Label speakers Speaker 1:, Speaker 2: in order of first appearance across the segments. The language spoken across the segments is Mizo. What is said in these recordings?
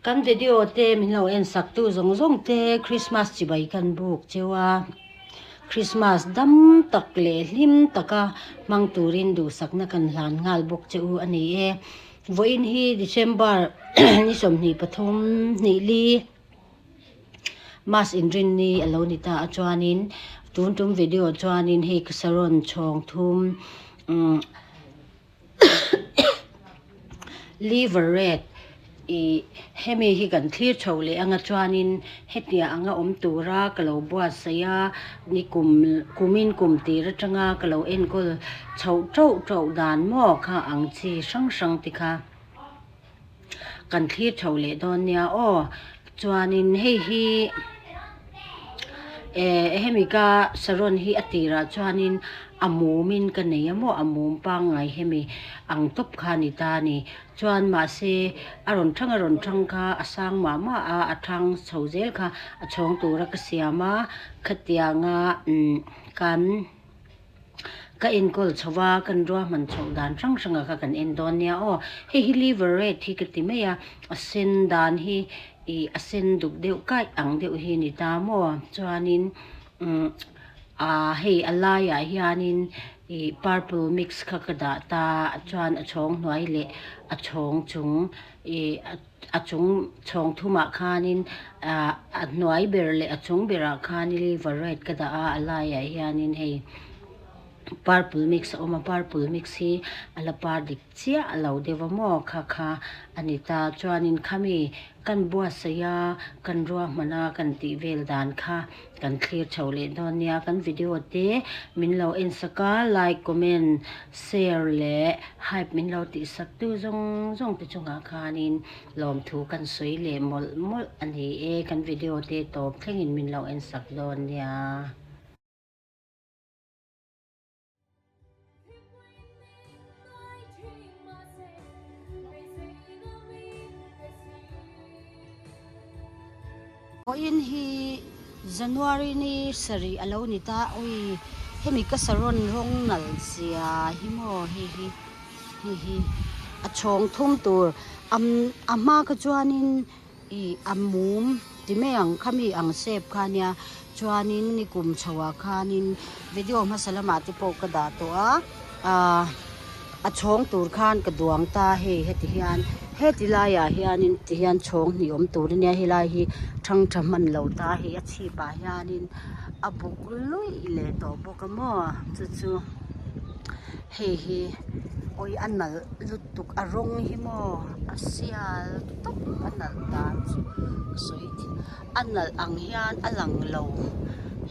Speaker 1: Kan video te min lo en sak tu zawng zawng te Christmas chibai kan buk cheu a, Christmas dam tak leh hlim taka hmang turin duhsakna kan hlan nghal bawk che u a ni e. Vawiin hi December ni 23 hnih li Mas inrinni a lo ni ta a chuanin tun tum video chuanin hei ka saron chhawng thum umm Liver red ih hemi hi kan thlir chho leh anga chuanin hetiang anga awm tura ka lo buatsaih a ni kum kumin kum tir atanga ka lo enkawl chhoh teuh teuh dan maw kha ang chi hrang hrang te kha. Kan thlir chho leh dawn nia aw. Chuanin hei hi eh hemi ka saron hi a tirah chuanin a mumin ka nei a maw a mum pangngai hemi ang tawp kha a ni ta a ni. Chuan mahse a rawn thang a rawn thang kha a sang mah mah a, a thang chho zel kha a chhawng tura ka siam a, khatianga umm kan. Ka enkawl chho a, kan ruahman chhoh dan hrang hrang ah kha kan en dawn nia aw. Hei hi liver red hi ka ti mai a, a sen dan hi ih a sen duk deuh kaih ang deuh hi a ni ta maw. Chuanin umm ah hei a laiah hianin ih purple mix kha ka dah ta a, chuan a chhawng hnuai leh a chhawng chung ih a. A chung chhawng thumah khanin ah a hnuai ber leh a chung berah khan liver red ka dah a, a laiah hianin hei purple mix a awm a, purple mix hi a la par dik chiah lo deuh a maw kha kha a ni ta. Chuanin khami kan buatsaih a, kan ruahman a, kan tih vel dan kha kan thlir chho leh dawn nia. Kan video te min lo en sak a, like, comment, share leh hype min lo tih sak tu zawng zawng te chungah khanin lawmthu kan sawi leh mawlh mawlh a ni e. Kan video te tawp thlengin min lo en sak dawn nia. Vawiin hi January ni sarih a lo ni ta awi hemi ka saron rawng nalh zia hi maw hei hi hei hi a chhawng thum tur am a hma kha chuanin ih a mum ti mai ang khami ang shape kha ania chuanin ni kum chho ah khanin video hmasa lamah te pawh ka dah tawh a ah a chhawng tur khan ka duang ta hei heti hian heti laiah hianin ti hian chhawng hnih awm tur ania helai hi thang tha hman lo ta hei a chhip ah hianin a buk luih leh tawh bawk a maw chu chu hei hi awi a nalh lutuk a rawng hi maw a sial tawp a nalh dan chu ka sawi thei a nalh ang hian a lang lo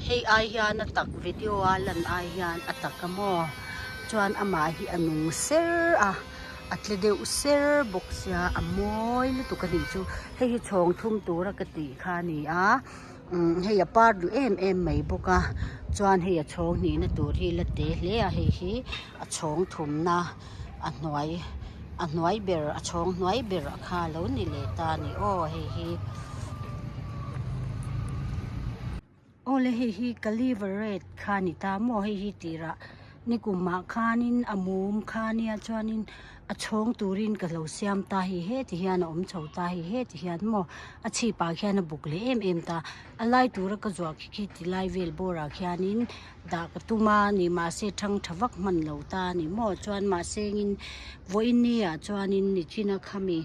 Speaker 1: hei ai hian a tak video a lan ai hian a tak a maw chuan amah hi a nung ser a a tle deuh ser bawk sia a mawi lutuk a nih chu hei hi chhawng thum tura ka tih kha a ni a umm hei a par duh em em mai bawk a chuan hei a chhawng hnihna tur hi la te hle a hei hi a chhawng thumna a hnuai a hnuai ber a chhawng hnuai ber kha a lo ni leh ta a ni aw hei hi. Awle hei hi ka liver red kha a ni ta maw hei hi tirah nikumah khanin a mum kha ania chuanin a chhawng turin ka lo siam ta hei heti hian a awm chho ta hei heti hian maw a chhipah khian a buk leh em em ta a lai tura ka zuah khi khi ti lai vel bawrah khianin dah ka tum a ni mahse thang tha vak hman lo ta a ni maw chuan mahse engin vawiin ni ah chuanin nichina khami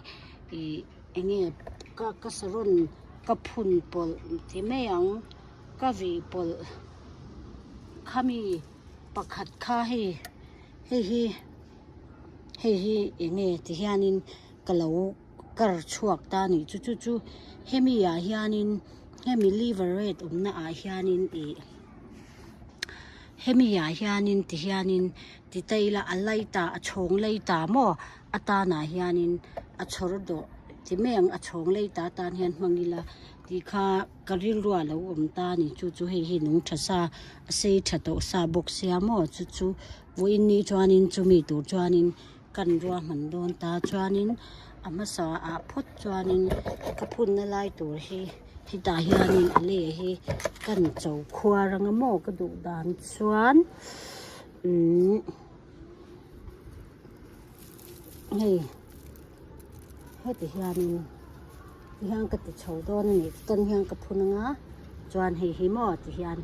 Speaker 1: ih enge ka ka saron ka phun pawlh ti mai ang ka vih pawlh khami pakhat kha hei hei hi hei hi enge ti hianin ka lo kar chhuak ta a nih chu chu chu hemi ah hianin hemi liver red awmna ah hianin ih hemi ah hianin ti hianin ti ta ila a light ah a chhawng lei ta maw a tanah hianin a chhawr dawh ti mai ang a chhawng lei ta atan hian hmang ila tih kha ka rilru ah lo awm ta a ni chu chu hei hi nung tha sa a sei tha tawh sa bawk sia maw chu chu vawiin ni chuanin chumi tur chuanin kan ruahman dawn ta chuanin a hmasa ah phawt chuanin ka phunna lai tur hi hetah hianin a lei hi kan cho khuar anga maw ka duh dan chuan umm hei heti hianin. Tihian ka ti chho dawn a ni chutan hian ka phun anga chuan hei hi maw tihian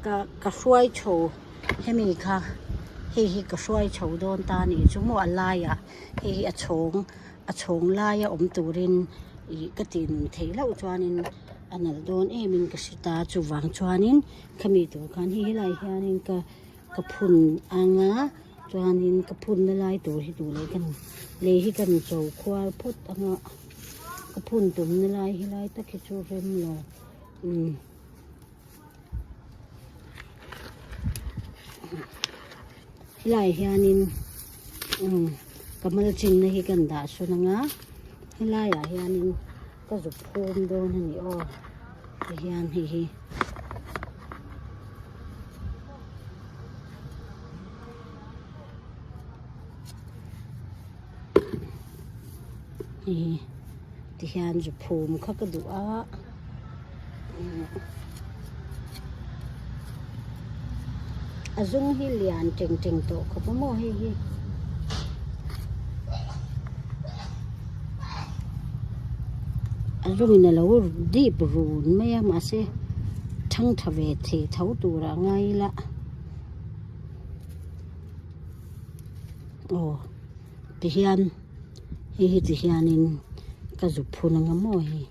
Speaker 1: ka ka hruai chho hemi kha hei hi ka hruai chho dawn ta a nih chu maw a laiah hei hi a chhawng a chhawng laia awm turin ih ka tih nun theih loh chuanin a nalh dawn em in ka hre ta chuvang chuanin khami tur khan hei helaiah hianin ka ka phun anga chuanin ka phunna lai tur hi duh leh ka lei hi kan cho khuar phawt anga ka phun tumna lai helai tak hi chu rem lo umm helaiah hianin umm ka mal chinna hi kan dah sawn anga helaiah hianin ka zuk phum dawn a ni aw tihian hei hi. Hei tihian zu phum kha ka duh a a zum hi lian teng teng tawh khawp a maw hei hi. A zawngin a lo dip run mai a mahse thang tha ve thei tho turah ngai ila aw tihian hei hi tihianin ka zuk phun anga maw hei.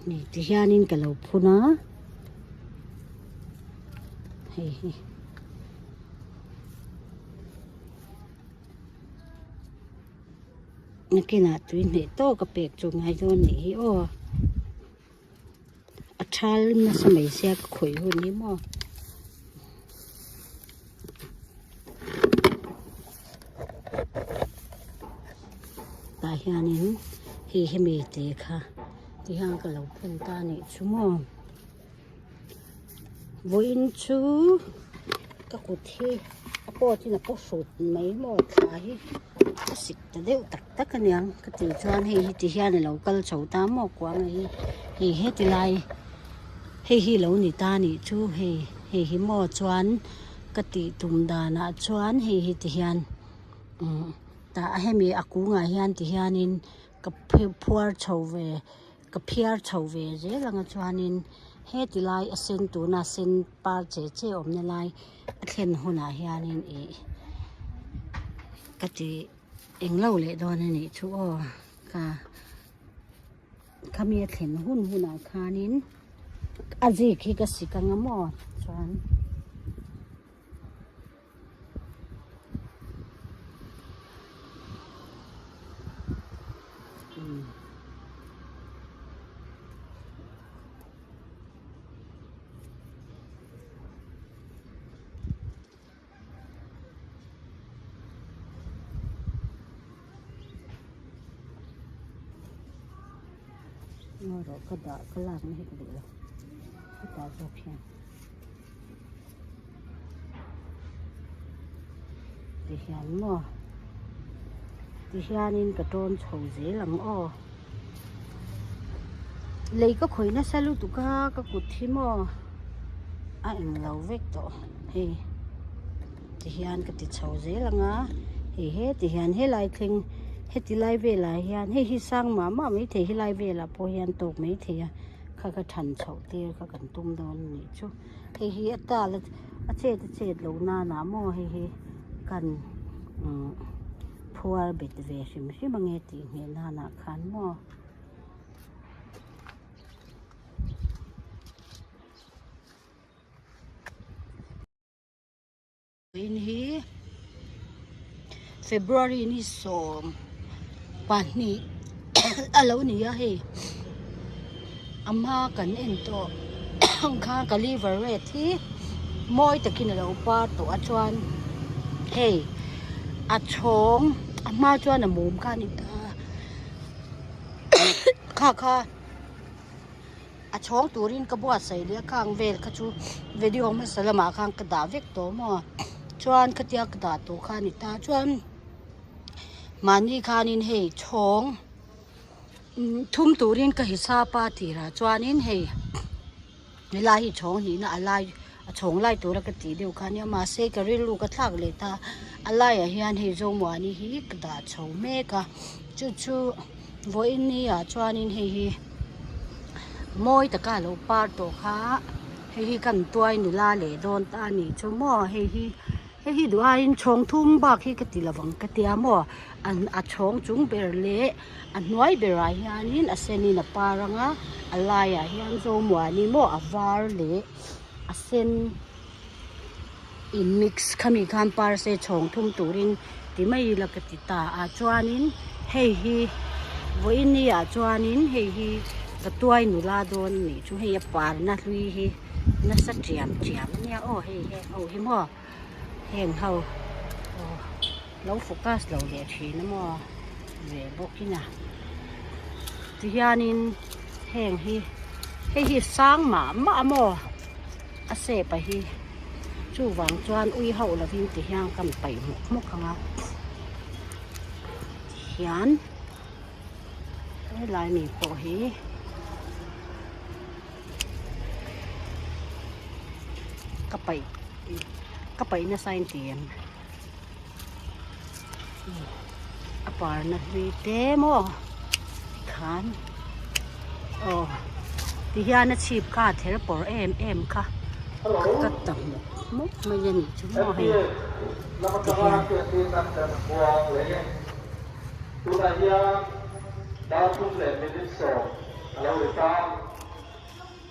Speaker 1: Hei ti hianin ka lo phun a hei hi nakinah tui hnaih tawk a pek chu ngai dawn nih hi aw. A thal nasa mai sia ka khawih hun hi maw. Tah hianin hei hemi te kha ti hian ka lo phun ta a nih chu maw. Vawiin chu ka kut hi a pawt in a paw hrut mai maw thla hi a sik ta deuh tak tak a niang ka tih chuan hei hi ti hian a lo kal chho ta maw kuang a hi hei heti lai hei hi lo ni ta nih chu hei hei hi maw chuan ka tih tum danah chuan hei hi ti hian umm tah hemi a kungah hian ti hianin ka phuar chho ve. Ka phiar chho ve zel anga chuanin heti lai a sen tuna sen par che che awmna lai a thlen hunah hianin ih ka ti englo leh dawn a nih chu aw ka khami a thlen hun hunah khanin a zik hi ka sik anga maw chuan. Ngaw rawh ka dah ka lakna hi ka duh lo hetah zawk hian. Tihian maw tihianin ka tawn chho zel ang aw lei ka khawih nasa lutuk a ka kut hi maw a englo vek tawh hei tihian ka ti chho zel ang a hei heti hian helai thleng heti lai velah hian hei hi sang mah mah maithei helai velah pawh hian tawk maithei a. Kha ka than chhoh tir kha kan tum dawn a nih chu hei hi a tal a chet a chet loh nan ah maw hei hi kan umm phuar bet ve hrim hrim ange tih ngheh nan ah khan maw. In hi February ni 12 a lo ni a hei a hma kan en tawh ang khan ka liver red hi mawi takin a lo par tawh a chuan hei a chhawng a hma chuan a mum kha a ni ta kha kha. A chhawng turin ka buatsaih leh a khang vel kha chu video hmasa lamah khan ka dah vek tawh maw chuan khatia ka dah tawh kha a ni ta chuan mahni khanin hei chhawng thum turin ka hisap a tirah chuanin hei helai hi chhawng hnihna a lai. A chhawng lai tura ka tih deuh kha ania mahse ka rilru ka thlak leh ta a laiah hian hei Zomuani hi ka dah chho mek a chu chu vawiin ni ah chuanin hei hi mawi taka a lo par tawh kha hei hi kan tuai nula leh dawn ta a nih chu maw hei hi. Hei hi duh aiin chhawng thum bak hi ka ti lo ang ka tia maw a chhawng chung ber leh a hnuai berah hianin a senin a par ang a a laiah hian Zomuani maw a var leh a sen in mix khami khan par se chhawng thum turin ti mai ila ka ti ta a chuanin hei hi vawiin ni ah chuanin hei hi ka tuai nula dawn a nih chu hei a parna hlui hi. Nasa chiam chiam ania aw hei heng ho hi maw heng ho aw lo focus lo leh thin a maw ve bawk in a tihianin heng hi hei hi sang mah mah a maw a shape a hi chuvang chuan ui hauh lovin tihian kan paih hmawk hmawk ang a tihian helai mi pawh hi. Ka paih ka paih nasa in ti em a parna hlui te maw tikhan aw tihian a chhip kha a ther pawr em em kha ka cut ta hmawk hmawk mai a nih chu maw hei tihian.
Speaker 2: A lo ri ta.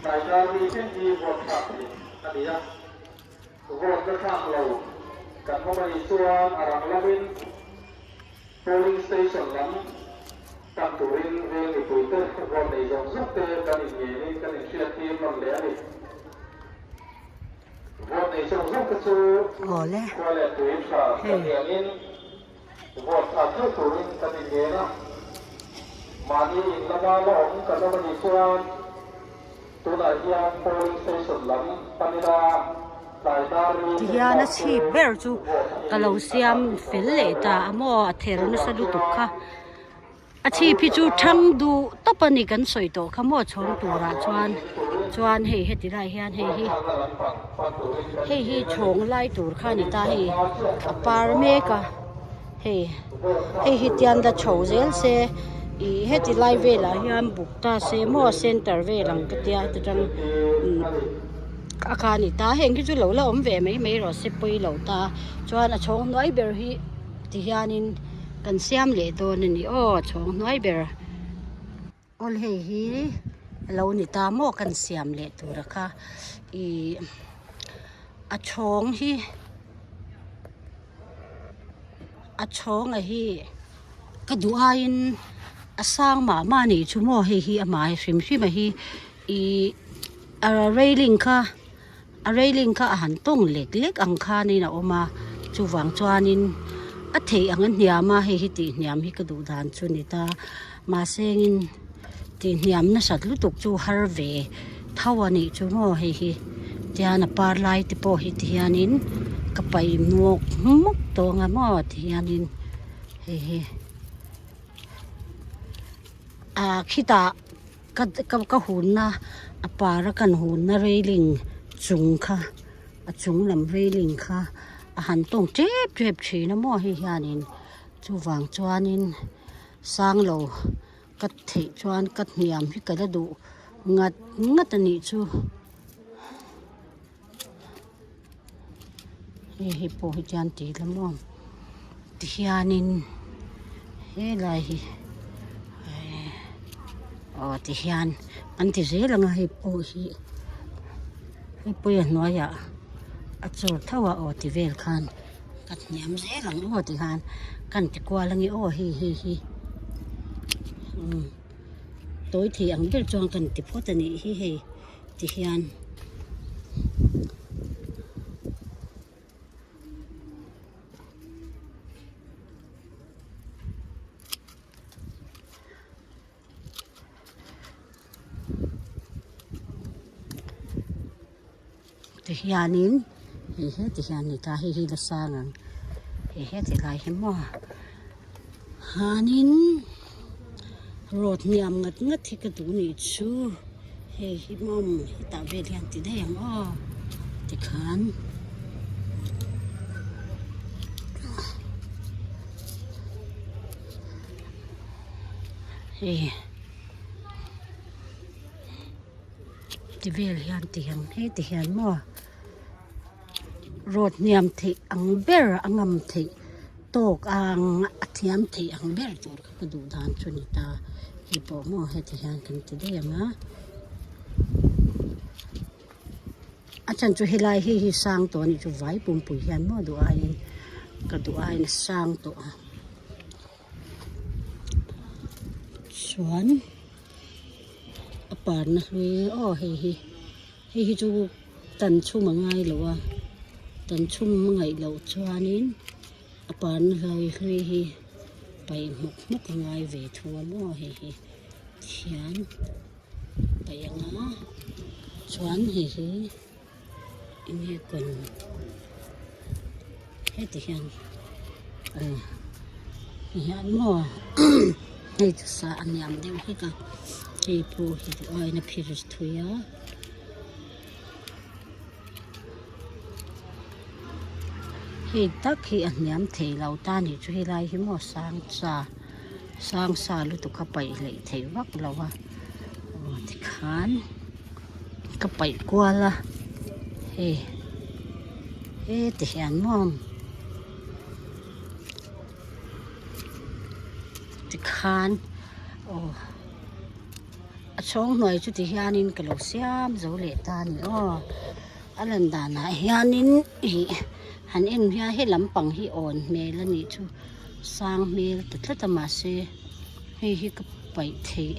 Speaker 2: Tlaikar mi thleng hi vote thlak theih a ni a, vote la thlak lo kan awm a nih chuan a rang lovin polling station lam pan turin veng mipuite vote nei zawng zawng te kan inngenin kan inhriattir nawn leh a ni. Vote nei zawng zawng te chu khua leh tui tha kan ni angin Vote thlak theuh turin kan inngen a, mahni in lama la awm kan awm a nih chuan tunah hian polling station lam pan ila tlai dar li
Speaker 1: Tihian a chhip ber chu ka lo siam fel leh ta a maw a ther nasa lutuk kha. A chhip hi chu thang duh tawp a ni kan sawi tawh kha maw chhawng turah chuan chuan hei heti lai hian hei hi hei hi chhawng lai tur kha a ni ta hei a par mek a hei hei hi tian la chho zel se ih heti lai velah hian buk ta se maw center vel ang ka tia heti tang umm a kha a ni ta heng hi chu lo la awm ve mai mai rawh se pawi lo ta chuan a chhawng hnuai ber hi ti hianin. Kan siam leh dawn a ni aw chhawng hnuai ber awl hei hi a lo ni ta maw kan siam leh tur a kha ih a chhawng hi a chhawng a hi ka duh aiin a sang mah mah a nih chu maw hei hi a hmai hrim hrim a hi ih a railing kha. A railing kha a han tawng lek lek ang khanin a awm a chuvang chuanin a theih ang a hniam a hei hi tih hniam hi ka duh dan chu ni ta mahsengin tih hniam nasat lutuk chu har ve tho a nih chu maw hei hi tihian a par lai te pawh hi tihianin ka paih hmawk hmawk tawh ang a maw tihianin hei hi ah khitah. Ka ka hunna a para kan hunna railing chung kha a chung lam railing kha a han tawng tep tep thin a maw hei hianin chuvang chuanin sang lo ka theih chuan ka hniam hi ka la duh ngat ngat a nih chu hei hi pawh hi chuan tih la maw tihianin helai hi aw tihian an ti zel ang a hei pawh hi hei pawh hi a hnuaiah a chawr tho a aw ti vel khan ka hniam zel ang aw ti khan kan ti kual ange aw hei hei hi umm tawi thei ang ber chuan kan ti phawt a nih hi hei. Tihian tihianin hei he ti hian ni ta hei hi la sang ang hei heti lai hi maw hanin road hniam ngat ngat hi ka duh nih chu. Hei hi mawm hetah vel hian ti daih ang aw. Tikhan hei ti vel hian ti ang heti hian maw road hniam theih ang ber a ngam theih tawk ang a thiam theih ang ber tur kha ka duh dan chu a ni ta hei pawh maw heti hian kan ti daih ang a. A chan chu helai hei hi sang tawh a nih chu vai pumpui hian maw duh aiin ka duh aiin a sang tawh a chuan a parna hlui aw hei hi hei hi chu tan chhum a ngai lo a tan chhum a ngaih loh chuanin a parna hlui hlui hi paih hmawk hmawk a ngai ve thu a maw hei hi thian. Paih ang a chuan hei hi eng nge kawn heti hian aw ti hian maw hei chu sa a niam deuh hlek a hei pawh hi duh aiin a phir thui a. Hei tak hi a hniam thei lo ta nih chu helai hi maw sang sa sang sa lutuk a paih hleih theih vak lo a aw tikhan ka paih kual a hei heti hian maw tikhan aw. A chhawng hnuai chu ti hianin ka lo siam zo leh ta a ni aw a lan danah hianin ih han en hian he lampang hi awn hmel a nih chu sang hmel ta tlat a mahse hei hi ka paih theih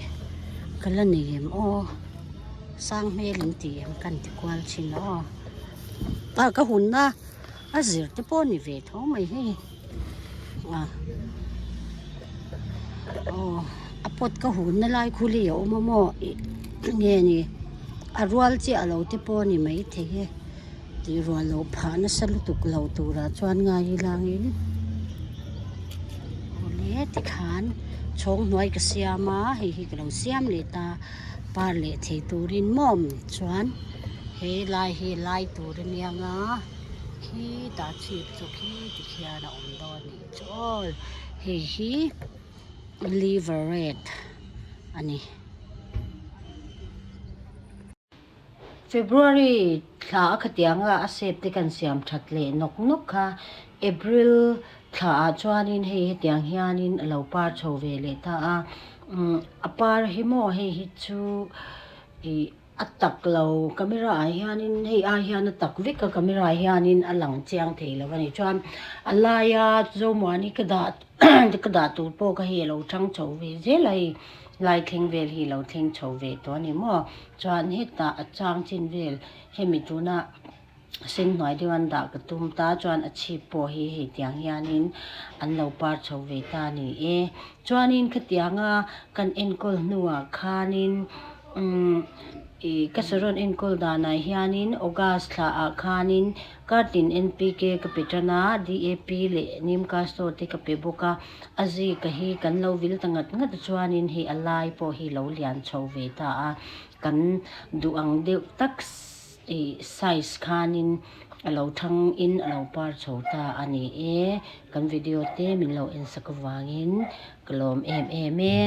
Speaker 1: ka la nei em aw sang hmel an ti em ka inti kual thin aw ah ka hunna a zir te pawh a ni ve tho mai hei. Aw a pot ka hunna lai khu lei a awm a maw ih nge ni a rual chiah lo te pawh a ni maithei e tih rual loh phah nasa lutuk lo turah chuan ngai ilangin awle tikhan chhawng hnuai ka siam a hei hi ka lo siam leh ta par leh thei turin maw chuan he lai hi lai tur a nia nga. Khi tah chhip chu khi tikhian a awm dawn nih chu aw hei hi liver red a ni. February thla a khatianga a shape te kan siam that leh nawk nawk kha April thla ah chuanin hei hetiang hianin a lo par chho ve leh ta a umm a par hi maw hei hi chu ih. A tak lo camera ah hianin hei ai hian a tak vek a camera ah hianin a lang chiang thei lo a ni chuan a laia zomuani ka dah ka dah tur pawh kha hei a lo thang chho ve zel a hei lai thleng vel hi a lo thleng chho ve tawh a ni maw chuan hetah a chang chin vel hemi tuna. Sen hnuai deuh an dah ka tum ta chuan a chhip pawh hi hei tiang hianin an lo par chho ve ta a ni e. Chuanin khatianga kan enkawl hnuah khanin umm ih ka saron enkawl danah hianin August thla ah khanin kartin N_P_K ka pe tan a D_A_P leh Neem Castor te ka pe bawk a a zika hi kan lo vil ta ngat ngat a chuanin hei a lai pawh hi lo lian chho ve ta a kan duh ang deuh tak. Ih size khanin a lo thang in a lo par chho ta a ni e kan video te min lo en sak avangin ka lawm em em e.